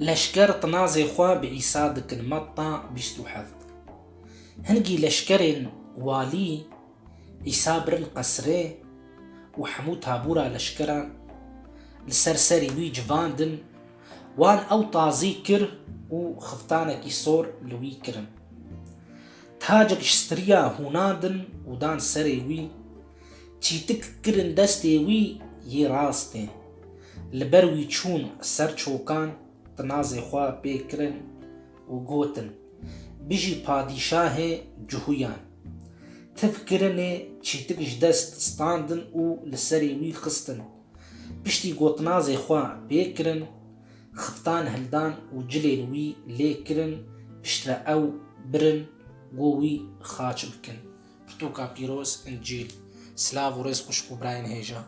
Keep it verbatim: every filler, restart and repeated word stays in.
Leşker tinazê xwe bi Îsa dikin. Metta bîst û heft. Hingî leşkerên walî Îsa birin qesrê û hemû tabûra leşkeran li ser serê wî civandin, wan ew tazî kir û xiftanekî sor li wî kirin. Tacek ji stiriya hûnandin û dan serê wî, çîtik kirin destê wî yê rastê. Li ber wî çûn ser çokan, tinazê xwe pê kirin û gotin, Bijî padîşahê Cuhuyan. Tiv kirinê çîtik ji dest standin û li serê wî xistin. Piştî ku tinazê xwe pê kirin, xiftan hildan û cilên wî lê kirin, piştre ew birin, ku wî xaç bikin. Pirtûka pîroz, Încîl. Silav û rêz xwişk û birayên hêja.